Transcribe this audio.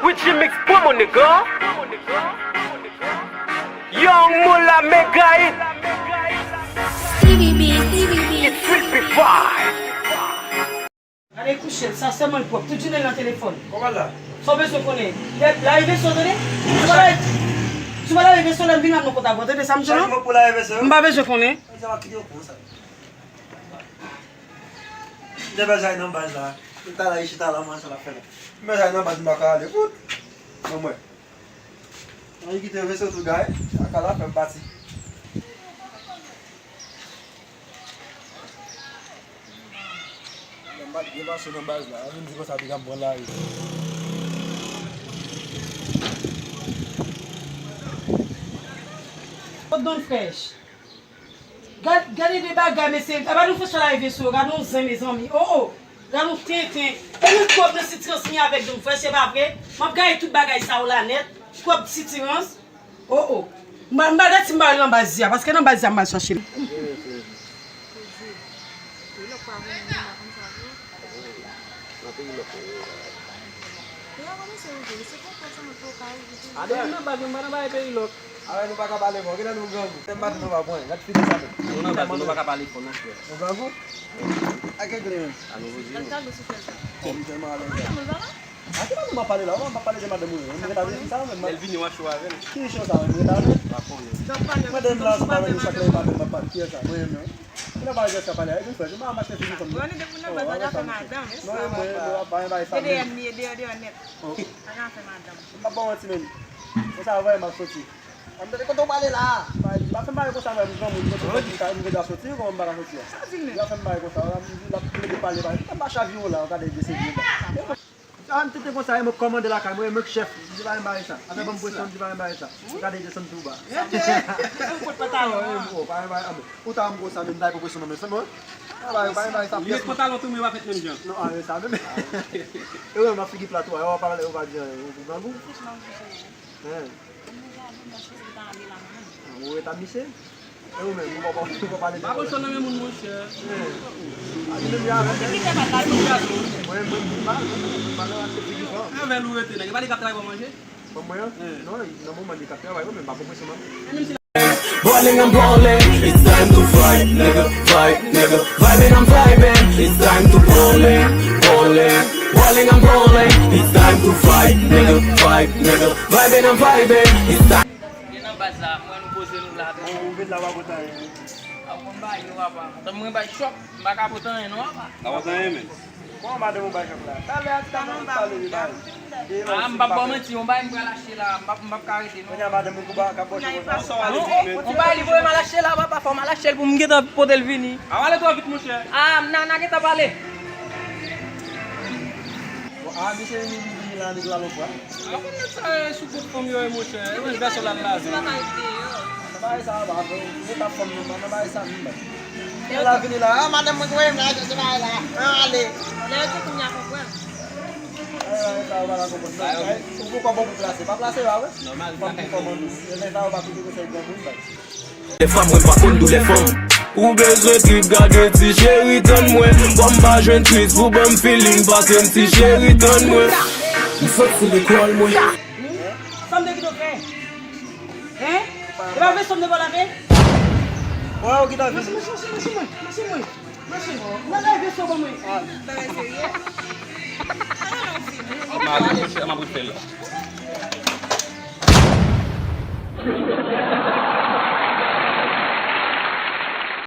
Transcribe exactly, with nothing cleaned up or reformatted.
Richie Mix promo, nigga. Young Moolah, Mega Hit. It will be fine. Gade kouche l, sa sèlman l pwòp. Tout jounen l nan telefòn. Kòman la? Sa w bezwen konnen? Lè, larive sou, tande? Si w pa larive sou, lè m vin la, m nan kontak ou, tande sa m di w lan? Sa ki pou larive sou? M pa bezwen konnen. Sa va kite yo konsa. M te bezwen al nan baz la. Li ta la, li chita la, mwen sa l ap fè la. M bezwen al nan baz, m pa ka ale. Fout. Bon, mwen. Ann kite veso tou gay. Ak ala fè m pati. M pa t gen vaso nan baz la. Vin di konsa, piga m pran lari. Kot Don Fresh? Gad, gade de bagay, mesye. Gade yon fòs la rive sou yo. Gade yon zen, mezanmi. Oh, oh. Gade yon tenten. E nou twòp nan sitirans mi avèk Don Fresh, se pa vre? M ap gaye tout bagay sa yo la nèt. Twòp sitirans. Oh, oh. M pa, m pa gad si m pa al nan baz ya, paske nan baz ya m al chache l. Nan peyi lòt yo. Yo pa kòmanse rive, se konprann sa mwen fè w ka rive toujou. A, depi m nan baz, mwen pa nan bagay peyi lòt. A, nou pa ka pale fò, genlè nou grangou. Tèm maten nou pa pran, gad figi sa menm. Nou nan baz, nou pa ka pale fò non, frè. Nou grangou? A, gen glen menm. A, nou voye. Gad kado sou fè sa. Kòm tèlman alèz la. A, se pa nou m ap pale la, m ap pale de madanm ou. Mwen ta vle di sa menm. Lè l vini, w ap cho avè l. Ki cho sa menm, mwen ta vle? Pa konnen. Madanm la, se pa menm chak lè, pa menm, m ap pale. Ki sa? Mwen menm. Ou nan bagay jès ka pale a, e nou frè, nou pa mache figi fanm. Bon, nou depi nan baz la ka fè madanm, e sa. Non, e mwen, mwen pa bay sa. Deyò, deyò, deyò nèt. Oh. Pa ka fè madanm. M pa ba w manti, men. Konsa, vre, m ap soti. A, m tande kote w pale la. Pa, pa fè m pale konsa, vre, m granmoun, kote w pale, m ka, m gen dwa soti, kòman m pa ka soti a? Sa di menm? L ap fè m pale konsa, l ap, l ap mete pale, pale. M pa chavire w la, w ka de vye se vye. A, m tete konsa, e mwen k kòmande lakay mwen, e mwen k chèf. Di pa yon bagay sa. Atè ban m presyon, di pa yon bagay sa. Ou ka desann tou ba. Ou kot pantalon an? Oh, pa yon bagay, a, men. Ou ta wè m konsa, men m ta pran presyon nan men fanm, wi. Pa yon bagay, pa yon bagay sa. Li met pantalon tou, men pa fèt menm jan. Non, a, men sa menm. E wè, m ap figi plat, ou pa pale, ou pa di anyen, ou grangou. Hen. Ou ret ap misye? E ou menm, ou pa, ou pa pale de. Pa pran chò nan men moun, monchè. Hen. A, li menm li avè. Mwen, mwen, mwen pa, mwen pa nan aksepte ki fò. Avè l ou rete, nèg. E pa li k ap travay pou manje? Ban mwen an? Non, nan moman li k ap travay, wi, men m pa pran presyon nan men. Bowling, I'm bowling, it's time to fight, nigga, fight, nigga. Vibing, I'm vibing, it's time to bowling, bowling. Bowling, I'm bowling, it's time to fight, nigga, fight, nigga. Vibing, I'm vibing, it's time. Gen nan baz la, mwen nou poze nou la. Bon, ou ret la, w ap kontan. A, w konn bagay yo, papa. Tann mwen bay chòk, m pa ka pote anyen non, papa. Pa pote anyen, men. Kòman madanm ou bay chòk la? Talè a ti ta pale de bagay. A, m p ap ba w manti, yon bagay m pral achte la, m p ap, m p ap ka rete non. Kounye a madanm ou ka pote konsa. Non, yon bagay li voye m al achte la, papa, fò m al achte l pou m gentan pote l vini. A, w ale twò vit, monchè. A, m nan, nan gentan pale. Bon, a, misye vini, vini la, nèg la lòt bwa. A, konn nèg sa yo sou kot fanm yo ye, monchè. Yo menm vèso l al lave. Nan bagay sa, papa, nou pa fanm nou, nan bagay sa, nou pa. Lè l ap vini la, a, madanm mwen voye m la, se bagay la. An ale. Lè yo te kounye a konprann. Ay, bagay sa yo pa ka konprann non. Ou poko bon pou plase. Pa plase yo a vre. Nòmal. Fanm ki kòmande ou. Lè sa yo pa koute konsèy granmoun bay. Lè fanm, mwen pa konn doulè fanm. Ou bezwen trip, gade ti cheri, tann mwen. Kòm m pa jwenn trip pou ban m feeling, pase m ti cheri, tann mwen. M sot sou lekòl mwen. Sa m te kite w fè? Hein? E pa vre sa m te ba w la fè? Wè, ou kite w fè. Mache, mache, mache, mache, mwen. Mache, mwen. Mache. Nan leve sou ban mwen. Bagay serye. Mari, monchè, m ap refè l.